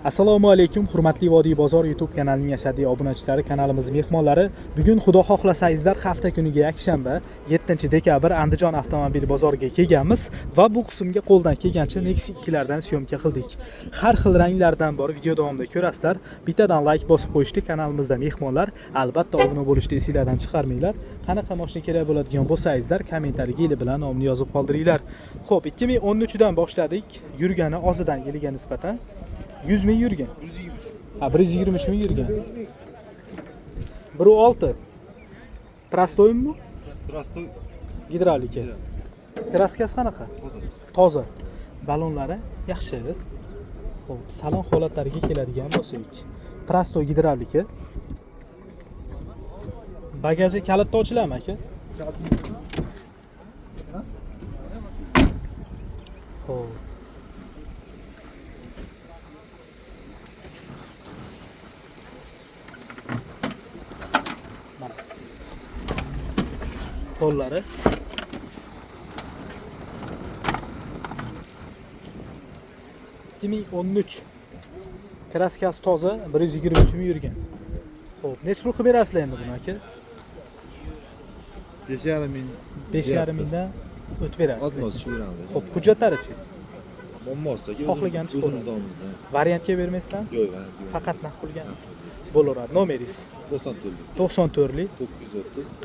Assalomu alaykum, hurmatli Vodiy bozor YouTube kanalining ashaddiy obunachilari, kanalimiz mehmonlari. Bugun, Xudo xohlasa, azizlar, hafta kuniga yakshanba, 7 dekabr Andijon avtomobil bozoriga kelganmiz va bu qismga qo'ldan kelgancha Nexia 2lardan syomka qildik. Har xil ranglardan bor, video davomida ko'rasizlar. Bittadan like bosib qo'yishdi, kanalimizda mehmonlar, albatta obuna bo'lishni esinglardan chiqarmanglar. Qanaqa mashina kerak bo'ladigan bo'lsa, azizlar, kommentariyaga yili bilan nomini yozib qoldiringlar. Xo'p, 2013 dan boshladik. Yurgani ozidan yiliga nisbatan 100 ming yurgan. Ha, 123 ming yurgan. 1.6. Простой mi bu? Простой. Gidravlika. Краска si qanaqa? Toza. Balonlari yaxshi. Xo'p, salon holatlariga keladigan bo'lsak, простой gidravlika. Bagaji kalitda ochiladimi, aka? Xo'p. Mana. Qo'llari. 2013. Краска si toza, 123 ming yurgan. Xo'p, necha pul qilib berasizlar endi buni, aka? 5,5 ming. 5,5 mingdan o'tib berasiz. Ozmoz tushib beramiz. Xo'p, hujjatlarichi? Muammosi aka. Xohlagan chiqaveradi. O'zimiz domizda. Variantga bermaysizlarmi? Yo'q, variant yo'q. Faqat naqd pulga bo'laveradi. Nomeringiz? 94. 94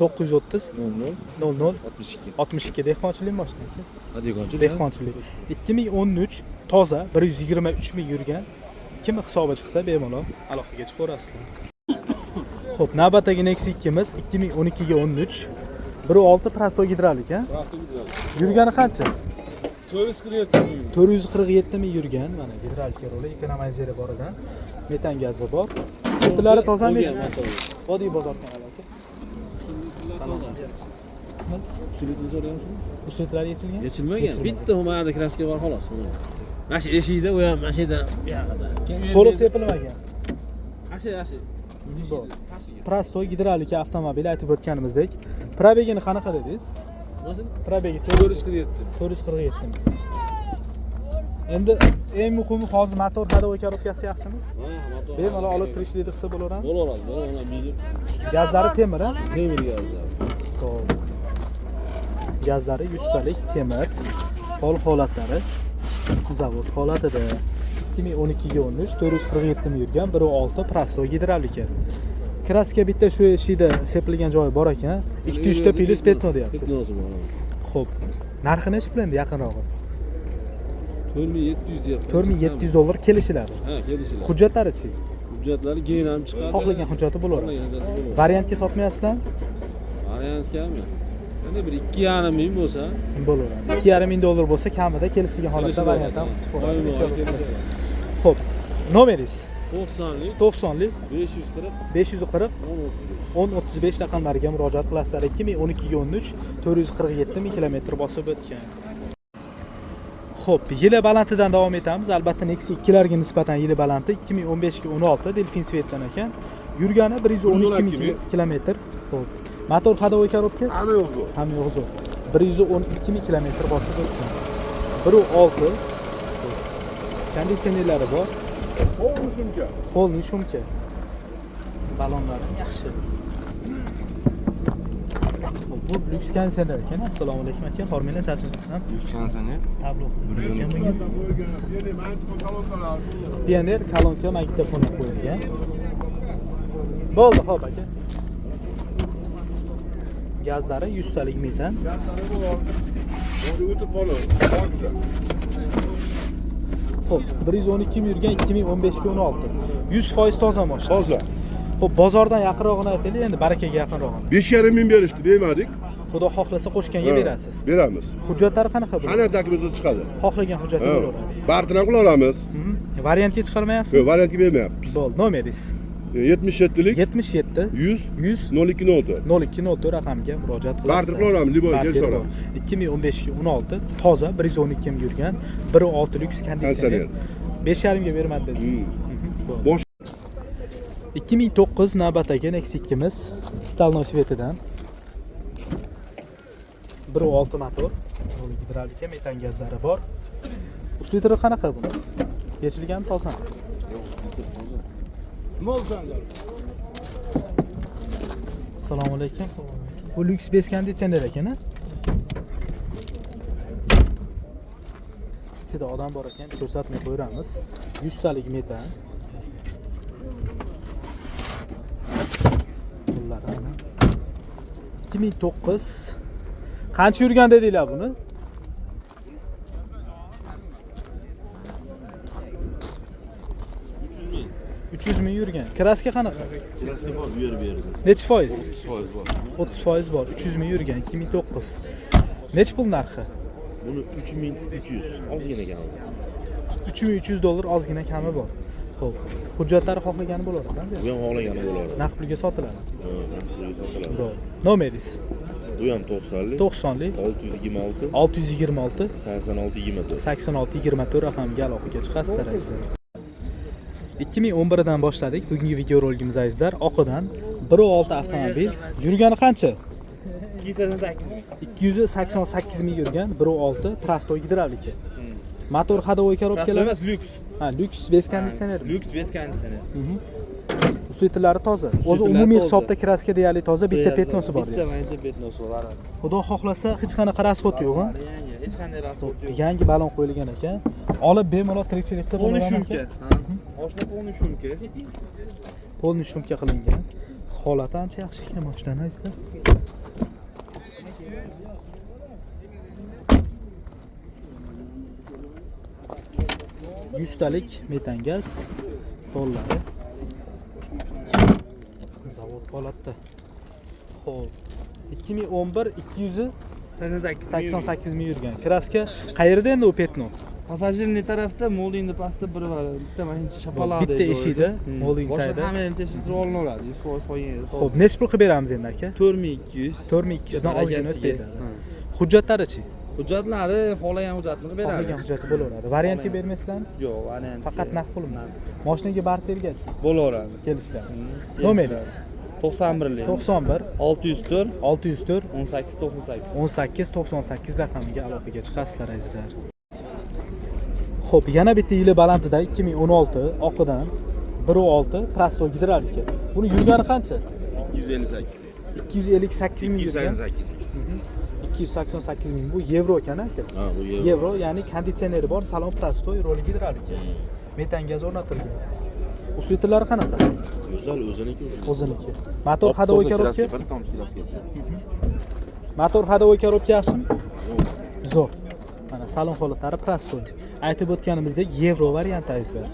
930 930 00 00 62. 62. Dehqonchilik mashina, aka. Ha, dehqonchilik. Dehqonchilik. 2013, toza, 123 ming yurgan. Kimni hisobi chiqsa, bemalol aloqaga chiqaverasizlar. Xo'p, navbatdagi Nexia 2miz 2012 ga 13, 1.6 простой gidravlik, ha? Yurgani qancha? 447 ming. 447 ming yurgan. Mana gidravlika ruli, ekonomizeri bor ekan. Metan gazi bor. Sutlari tozami? Vodiy bozor kanali, aka. Ustutlari yechilgan? Yechilmagan. Yechilmagan. Bitta mayda краска bor, xolos. Mana shu eshikda, u ham mana shu yerda, bu yog'ida. To'liq sepilmagan. Mana shu, mana shu. Bo'ldi. Простой gidravlika avtomobil, aytib o'tganimizdek. Пробег ini qanaqa dedingiz? Пробег i 447. 447 ming. Endi eng muhimi, hozir motor, ходовой коробка si yaxshimi? Ha, motor. Bemalol olib tirikchilikni qilsa bo'laveradimi? Bo'laveradi, bo'laveradi. Minib Gazlari temir, a? Temir gazlar. Xo'p. Gazlari 100 talik temir. Hol holatlari zavod holatida. 2012 ga 13, 447 ming yurgan, 1.6 простой gidravlika. Краска bitta shu eshikda sepilgan joyi bor ekan. Ikkita uchta плюс пятно deyapsiz. Пятно si bor. Xo'p. Narxi nechi pul endi yaqinrog'i? 4700 deyapti. 4700 dollar kelishiladi. Ha, kelishiladi. Hujjatlari-chi? Hujjatlari keyin ham chiqadi. Xohlagan hujjati bo'laveradi. Xohlagan hujjati bo'laveradi. Variantga sotmayapsizlarmi? Variantgami? Endi bir 2,5 ming bo'lsa, Bo'laveradi. 2,5 ming dollar bo'lsa, kamida kelishilgan holatda variant ham chiqaveradi. Oyma-oy kelishiladi. Xo'p, nomeringiz? 90lik 90lik 540 540 1035. 1035 raqamlariga murojaat qilasizlar. 2012 ga 13, 447 ming kilometr bosib o'tgan. Xo'p, yili balandidan davom etamiz. Albatta Nexia 2larga nisbatan yili balanti 2015 ga 16, Delfin цвет dan ekan. Yurgani 112 ming kilometr. Xo'p. Motor, ходовой коробка? Hamma yo'q bu. Hamma yo'q zo'r. 112 ming kilometr bosib o'tgan. 1.6. Konditsionerlari bor. Полный шумка. Полный шумка. Balonlari yaxshi. Xo'p, bu lyuks konditsioner ekan. Assalomu alaykum, aka. Hormanglar, charchamasdan. Lyuks konditsioner. Tablo ekan bunga. Pioneer kolonka magnitofon qo'yilgan. Bo'ldi, xo'p, aka. Gazlari 100 talik metan. O'tib qoladi. Pokiza. Xo'p, 112 ming yurgan, 2015 ga 16. 100% toza mashina. Toza. Xo'p, bozordan yaqinrog'ini aytaylik endi, barakaga yaqinrog'ini. 5,5 ming berishdi, bermadik. Xudo xohlasa, qo'shganga Ha, berasiz. Beramiz. Hujjatlari qanaqa bo'ladi? Qana dokumenti chiqadi. Xohlagan hujjati Ha. bo'laveradi. Barter ham qila olamiz. Variantga chiqarmayapsiz? Yo'q, variantga bermayapmiz. Bo'ldi, nomeringiz? 77lik 77 100 100 02 04. 0204 raqamiga murojaat qilasizlar. Barter qila olamiz, любой Barter kelisha bor. olamiz. 2015 ga 16, toza, 112 ming yurgan, 1.6 lyuks konditsioner. Konditsioner. 5,5 ga bermadi dedingiz. Bo'ldi. Bosh 2009 navbatdagi Nexia 2miz стальной цвет idan. 1.6 motor, gidravlika, metan gazlari bor. Usti qanaqa buni? Yechilganmi, tozami? Nima oldi sanga? Assalomu alaykum. Bu lyuks bez konditsioner ekan, a? Ichida odam bor ekan, ko'rsatmay qo'yamiz. 100 talik metan. Pullari mana. 2009. Qancha yurgan dedinglar buni? Ming. 300 ming yurgan. Kraska qanaqa? Kirasini bor, bu yer bu yerda. Nechi foiz? 30% bor. 30% bor. 300 ming yurgan, 2009. Nechi pul narxi? Buni 3300 ozgina kam. 3300 dollar ozgina kami bor. Xo'p, hujjatlari xohlagani bo'laveradi, Bu ham xohlagani bo'ladi. Naqd pulga sotiladi. Ha, naqd pulga sotiladi. Bo'ldi. Nomeringiz? Bu ham 90lik. 90lik 626 626 86 24. 86 24 raqamiga aloqaga chiqasizlar azizlar. 2011 dan boshladik bugungi videorolikimiz azizlar. Oqidan 1.6 avtomobil. Yurgani qancha? 288 ming yurgan 1.6 prostoy gidravlika. Motor ходовой korobkalar. emas, lyuks. Ha, lyuks bez konditsioner. Lyuks bez konditsioner. Uslitillari toza. O'zi Uslitillari umumiy toza. hisobda kraska deyarli toza, bitta petnosi bor Bitta deyapsiz. mayda petnosi bor. Xudo xohlasa hech qanaqa rasxod yo'q, ha? Yangi, hech qanday rasxod yo'q. Yangi balon qo'yilgan ekan. Olib bemalol tirikchilik qilsa Полный bo'laveradi. shumka. Oshna полный shumka. Polni shumka qilingan. Holati ancha yaxshi ekan mashinani azizlar. Yuztalik metan gaz tollari zavod holatda. Xo'p, 2011 288 ming yurgan. Kraska qayerda endi u petno? Passajirning tarafda, moldingni pastda biri bor. Bitta mashincha shapaloq. Bitta eshikda, molding Boshqa tagida. hamma yerni tekshirib olinaveradi. 100% qolgan yerda. Xo'p, nechi pul qilib beramiz endi aka? 4200. 4200 dan ozgina o'tib ketadi. Ha. Hujjatlari-chi? Hujjatlari xohlagan hujjatni qilib beradi. Xohlagan hujjati bo'laveradi. Variantga bermaysizlarmi? Yo'q, variant. Faqat naqd pulmi? Mashinaga bartergachi bo'laveradi. kelishiladi. Nomeringiz? 91lik. 91 604 604 18 98. 18 98 raqamiga aloqaga chiqasizlar azizlar. Xo'p, yana bitta yili balandida 2016 oqidan 1.6 prostoy gidravlika. Buni yurgani qancha? 258. 258 ming yurgan. 288. 288 ming. Bu yevro ekan aka. Ha, bu yevro. Yevro, ya'ni konditsioneri bor, salon prostoy, roli gidravlika. Metan gaz o'rnatilgan. Uslitillari qanaqa? Go'zal o'ziniki. O'ziniki. Motor ходовой korobka? Bir tomchi kraska. Motor ходовой korobka yaxshimi? Zo'r. Mana salon holatlari prostoy. Aytib o'tganimizdek yevro varianti azizlar.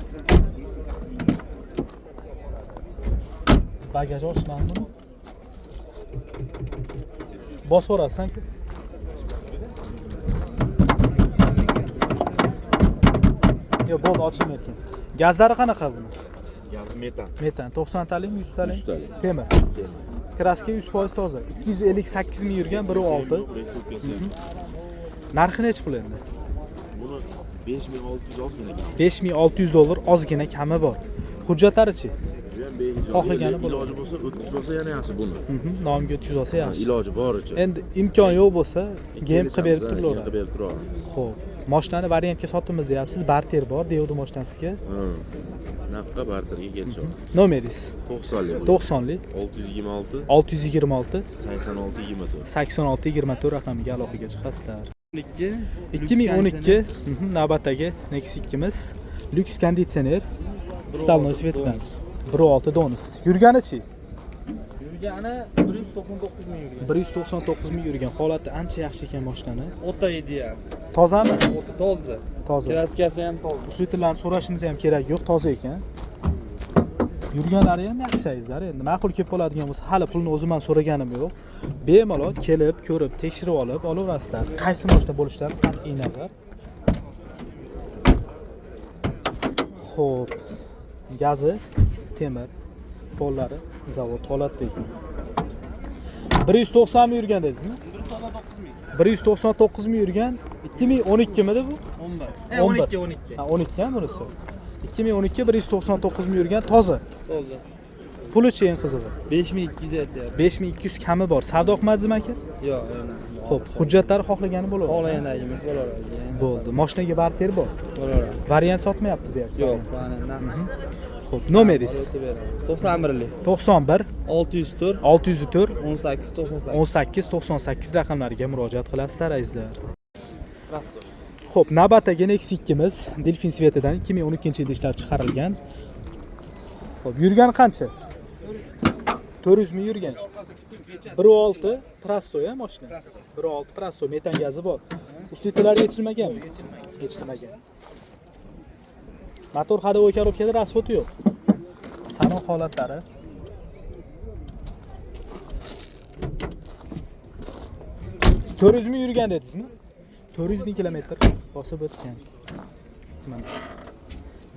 Bagaj ochilmadimi? Bosaverasizsan aka. Yo'q, bo'ldi, ochilmay ekan. Gazlari qanaqa buni? Gaz metan. Metan 90 talikmi, 100 talik? 100 talik. Temir. Kraska 100% toza. 258 ming yurgan 1.6. Narxi nechi pul endi? Buni 5600 ozgina kam. 5600 dollar ozgina kami bor. Hujjatlari-chi? Bu ham behijob. Xohlagani bo'ladi. Iloji bo'lsa 30 olsa yana yaxshi buni. Nomga 30 olsa yaxshi. Iloji boricha. Endi imkon yo'q bo'lsa, gem qilib berib Gem turilaveradi. qilib berib turaveramiz. Xo'p, mashinani variantga sotamiz deyapsiz. Barter bor, devdi mashinasiga. Ha. Naqdga barterga kelishadi. Nomeringiz 90lik. 90lik 626 626 86 24. 86 24 raqamiga aloqaga chiqasizlar. 12. 2012 navbatdagi Nexia 2miz lyuks konditsioner стальной svetidan 1.6 donus. Yurgani-chi? Yurgani 199 ming yurgan. 199 ming yurgan. Holati ancha yaxshi ekan mashinani. O'ta edi ham. Tozami? O'ta toza. Toza. Kraskasi ham toza. Uslitlarni so'rashimiz ham kerak yo'q, toza ekan. Yurganlari ham yaxshi azizlar. Endi ma'qul kelib qoladigan bo'lsa, hali pulni o'zim ham so'raganim yo'q. Bemalol kelib, ko'rib, tekshirib olib olaverasizlar. Qaysi mashina bo'lishidan qat'iy nazar. Xo'p, gazi temir, pollari zavod holatda ekan. 190 ming yurgan dedingizmi? 199 ming yurgan. 2012 midi bu? 11. 11. 12 12. Ha, 12 ham bunisi. 2012 199 ming yurgan toza. Toza. Pulichi eng qizig'i. 5200 aytyapti. 5200 kami bor. Savdo qilmadingizmi aka? Yo'q, yo'q. Xo'p, hujjatlari xohlagani bo'ladi. Xohlagandagimiz bo'laveradi. Bo'ldi. Mashinaga barter bor. Bo'laveradi. Variant sotmayapmiz deyapsiz. Yo'q, mana narx. Xo'p, nomeringiz 91lik 91 604 604 18 98. 18 98 raqamlariga murojaat qilasizlar azizlar. Xo'p, navbatdagi Nexia 2miz Delfin svetidan 2012-yilda ishlab chiqarilgan. Xo'p, yurgani qancha? 400 ming yurgan. 1.6 Presto ya mashina. 1.6 Presto metan gazi bor. Ustitlari yechilmaganmi? Yechilmagan. Motor ходовой korobkada расход yo'q. Salon holatlari. 400 ming yurgan dedingizmi? 400 ming kilometr bosib o'tgan. Mana.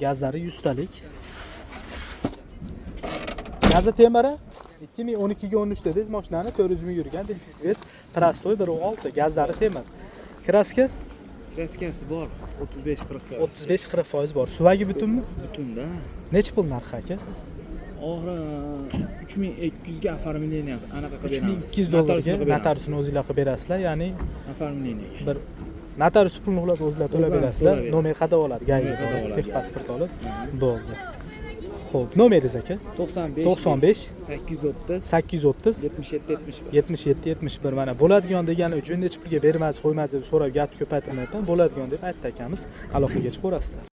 Gazlari 100 talik. Gazi temiri 2012 ga 13 dedingiz mashinani 400 ming yurgan Delphi Svet Prostoy 1.6 gazlari temir. Kraska Kraskasi bor 35-40 35-40% bor. Suvagi butunmi? Butunda. Necha pul narxi aka? Oxiri 3200 ga оформление anaqa qilib beramiz. 3200 dollarga notariusini o'zinglar qilib berasizlar, ya'ni Оформление ga. bir notarius pulini xullas o'zinglar to'lab O'zlari berasizlar. to'lab beradi. Nomer qadab oladi, Nomer gayga qadab oladi. tex pasport olib. Bo'ldi. Xo'p, nomeringiz aka? 95 95 830 830 77 71. 77 71. Mana bo'ladigan degani uchun necha pulga bermaz qo'ymaz deb so'rab gap ko'paytirmayapman, bo'ladigan deb aytdi akamiz, aloqaga chiqaverasizlar.